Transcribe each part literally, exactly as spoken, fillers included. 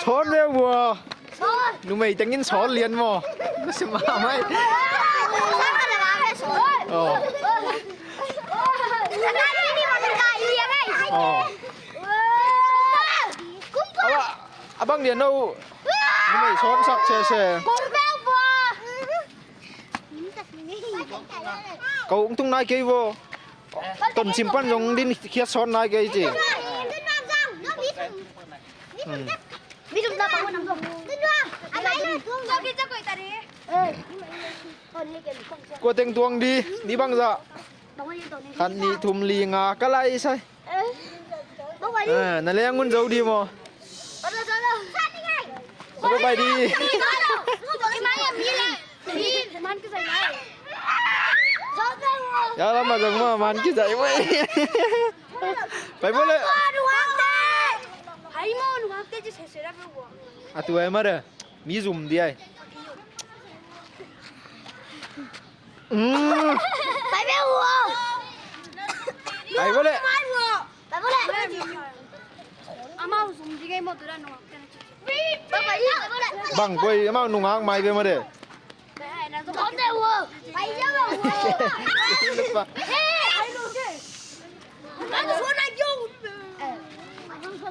Sawn ve vua. Numei tengin sawn lian maw? Na sim mahmah ei. Aw. Aw. A bang, a bang lian no. Numei sawnsak sese. Ko ung tung nai kei vo. Ton sim pan zong din khiat sawn nai kei ci. Hmm. Kua teng tuang di, di bangzah. Khat, nih, thum, li, nga ka lai sai. Ah, na leng un zo di maw? Bye bye di. Ya lama zong ma man kizai wei. Pai bo le. A tu ai ma de. Mi zum di ai. Mm. Pai ve ua. Pai bo le. Pai bo le. Amau zum di ngai mo tu da nungak te na ci. Pai, pai, pai bo le. Bang koi amau nungak mai ve ma de. Pai ve ua. Pai ve ua.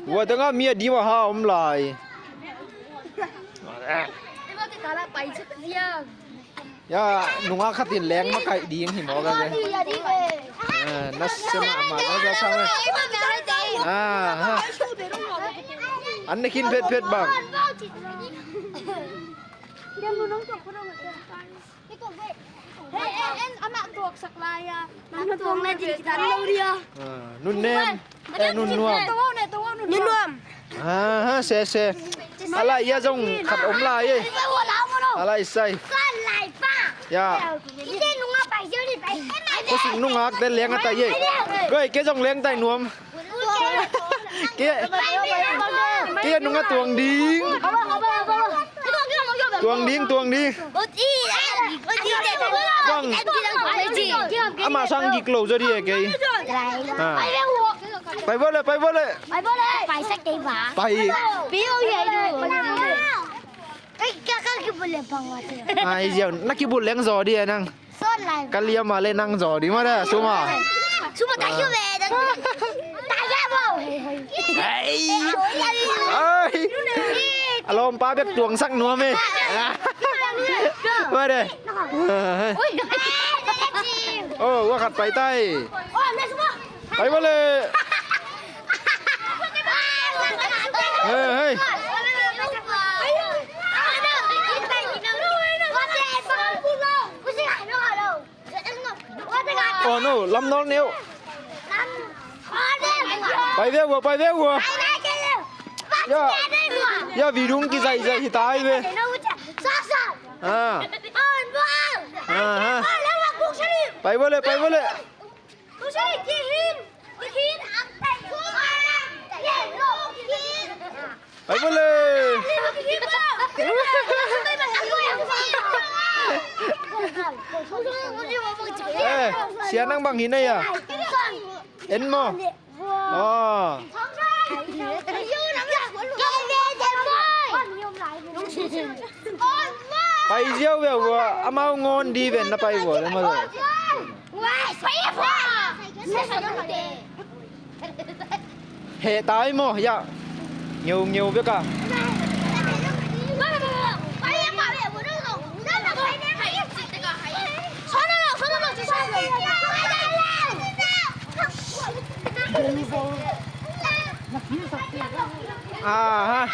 Ua tengah mi a di ma ha om lai. Ya, nungak khatin leng makaih ding hi maw ka ve. Ah, na sia mahmah ka ve sa me. Ah, ha. An ne khin phetphet bang. Hei, en, en, amah tuaksak lai a. Nang na tuang lai ding kita lo dia. Ah, Nun Nem. Eh, Nun Nuam. Nun Nuam. Ah, ha, se, se. A lai ia zong khat om lai e. A lai sai. Ya. Khua sung nungak te leng a tai e. Koi, kei zong leng tai nuam. Kei, kei nung a tuang ding. Tuang ding, tuang ding. Bang. Ama sang gik lo zaw di e kei. Ha. Pai bo le, pai bo le. Pai. Ai ziau, na kibul leng zaw di e nang. Ka liam a le nang zaw di ma da, suma. Suma ta hiu ve, ta hiu bo. Hei. Ai. A lawmpa bek tuangsak nuam e. Ma de. Oh, ua khat pai tai. Pai bo le. Hei, hei. Oh no, lam nawl neu. Pai ve ua, pai ve ua. Ya, ya, vidung kizaihzaih hi tai ve. Ah. Ah, ha. Pai bo le, pai bo le. Pai bo le. Eh, sia nang bang hi na ya. En maw? Oh. Pai ziau ve ua, amau ngawn di ven na pai vua le ma lo. Heh tai maw, ya. Ngeungeu bek a. Aha.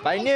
Pai ni.